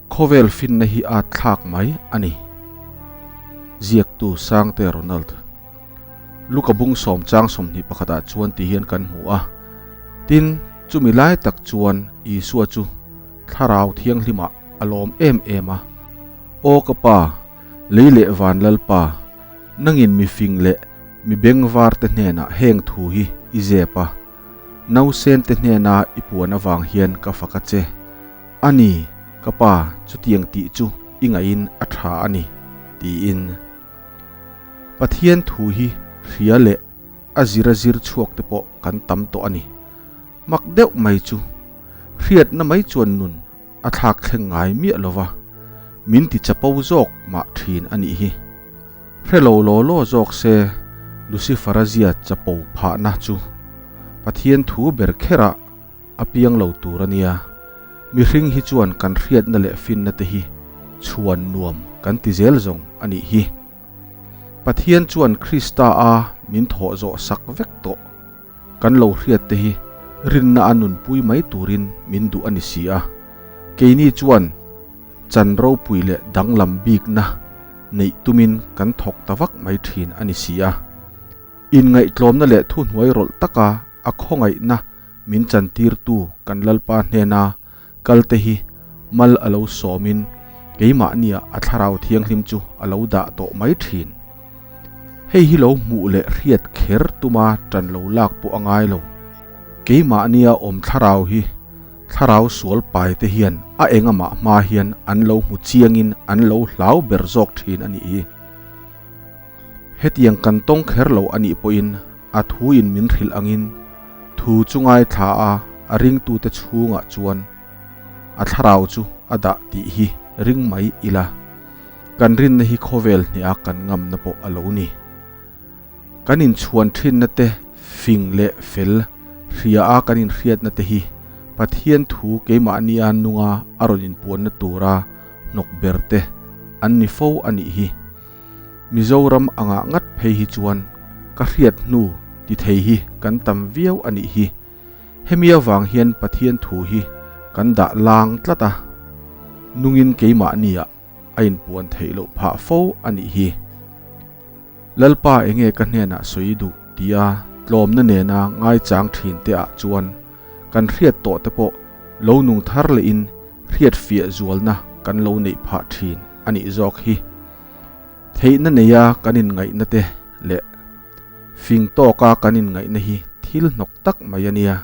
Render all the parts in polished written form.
Khawvel finna hi at thlak mai a ni. Ziaktu Sangte Ronald. Luka bung sawm chang 21 ah chuan ti hian kan hmu a. Tin, chumi lai tak chuan Isua chu Thlarau Thianghlimah a lawm em em a. Aw ka Pa, lei leh van Lalpa, nangin mi fing leh mi bengvar te hnenah heng thu hi i zep a. Nausen te hnena i puan avang hian ka fak a che. A ni, ka pa, chutiang tih chu i ngaihin a tha a ni, tiin. Pathian thu hi hria leh a zira zir chhuak te pawh kan tam tawh a ni. Mak deuh mai chu, hriatna mai chuan nun a thlak thleng ngai miah lo va, min ti chapo zawk mah thin a nih hi. Hre lo law law zawk se Lucifer-a zia chapo phahna chu Pathian thu ber kherah a piang lo tur a nia. Mihring hi chuan kan hriatna leh finna te hi chhuan nuam kan ti zel zawng a nih hi. Pathian chuan Krista a min thawh zawh sak vek tawh. Kan lo hriat te hi rinna a nunpui mai turin min duh a ni si a. Keini chuan chan ropui leh danglam bikna neih tumin kan thawk ta vak mai thin a ni si a. Inngaihtlawmna leh thuhnuai rawlh taka a khawngaihna min chantirtu kan Lalpa hnena kal te hi mal a lo sawmin keimahnia a Thlarau Thianghlim chu a lo dah tawh mai thin. Hei hi lo hmuh leh hriat kher tuma tan lo lak pawh a ngai lo. Keimahnia awm thlarau hi thlarau sual pai te hian a engamah hma hian an lo hmu chiangin an lo hlau ber zawk thin a nih hi. Hetiang kan tawng kher lo a nih pawhin a thuin min hrilh angin thu chu ngaithla a, a ringtute chhungah chuan a thlarau chu a dah tih hi ring mai ila, kan rinna hi khawvel hneha kan ngamna pawh a lo ni. Kan inchhuan thinna te fing leh fel hria a kan inhriatna te hi Pathian thu keimahnia nunga a rawn inpuanna tura hnawk ber te an ni fo a nih hi. Mizoram angah ngat phei hi chuan ka hriat hnu ti thei hi kan tam viau a nih hi. Hemi avang hian Pathian thu hi kan dah lang tlat a, nungin keimahniah a inpuan theih loh phah fo a nih hi. Lalpa enge ka hnenah sawi duh tia tlawmna nena ngaichang thin te ah chuan kan hriat tawh te pawh lo nung thar lehin hriat fiah zualna kan lo neih phah thin a nih zawk hi. Theihna neia kan inngaihna te leh fing tawka kan inngaihna hi thil hnawk tak mai a nia.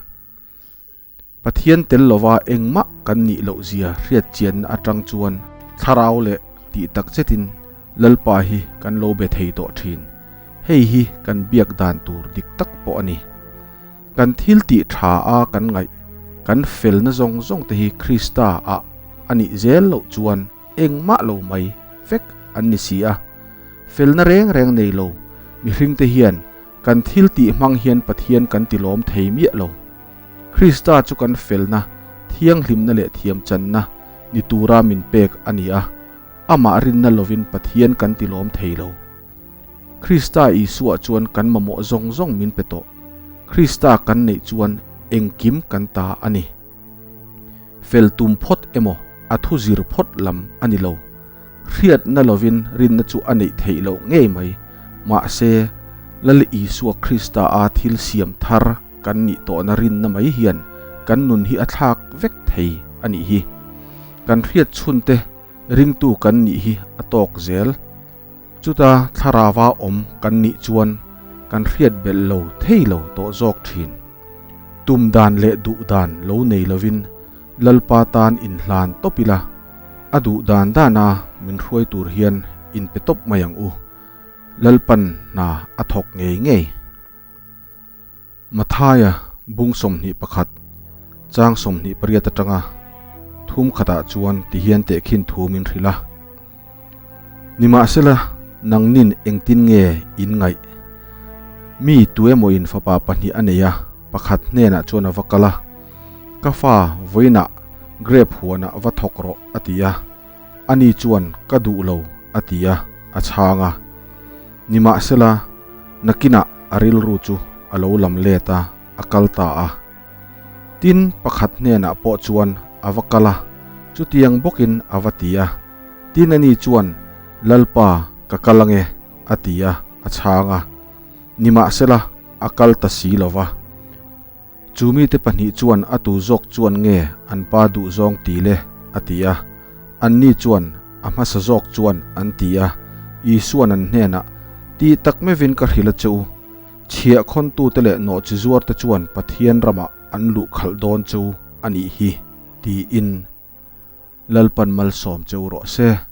Pathian tel lova engmah kan nih loh zia hriat chianna atang chuan thlarau leh tih tak chetin Lalpa hi kan lo be thei tawh thin. Hei hi kan biak dan tur dik tak pawh a ni. Kan thil tih tha a kan ngaih, kan felna zawng zawng te hi Krista ah a nih zel loh chuan engmah lo mai vek an ni si a. Felna reng reng nei lo mihring te hian kan thil tih hmang hian Pathian kan ti lawm thei miah lo. Krista chu kan felna, thianghlimna leh thiamchanna ni tura min pek a ni a, amah rinna lovin Pathian kan ti lawm thei lo. Krista Isua chuan kan mamawh zawng zawng min pe tawh. Krista kan neih chuan engkim kan ta a ni. Fel tum phawt emaw a thu zir phawt lam a ni lo. Hriatna lovin rinna chu a neih theih loh ngei mai. Mahse, Lal Isua Krista a thil siam thar kan nih tawhna rinna mai hian kan nun hi a thlak vek thei a nih hi. Kan hriat chhunte ringtu kan nih hi a tawk zel. Chuta thlarava awm kan nih chuan kan hriat belh lo thei lo tawh zawk thin. Tum dan leh duh dan lo nei lovin Lalpa tan inhlan tawp ila, a duh dan dana min hruai tur hian inpe tawp mai ang u. Lalpan hna a thawk ngei ngei. Mathaia bung 21, chang 28 atanga thum khatah chuan tihian tehkhin thu min hrilh a. Nimahsela, nangnin engtin nge in ngaih? Mi tuemawin fapa pahnih a nei a, pakhat hnenah chuan a va kal a, Ka fa, vawiinah grape huanah va thawk rawh, a ti a. Ani chuan, Ka duh lo, a ti a, a chhang a. Nimahsela, nakinah a rilru chu a lo lam let a, a kal ta a. Tin, pakhat hnenah pawh chuan a va kal a. Chutiang bawkin a va ti a. Tin ani chuan, Lalpa, ka kal ange, a ti a, a chhang a. Nimahsela, a kal ta si lo va. Chu mite pahnih chuan a tu zawk chuan nge an pa duh zawng ti le? a ti a. Anni chuan, A hmasa zawk chuan, an ti a. Isua'n an hnenah, Tih tak mevin ka hrilh a che u. Chhiah khawntute leh nawhchi zuarte chuan Pathian ramah an luh khalh dawn chu a nih hi, tiin Lalpan malsawm che u rawh se.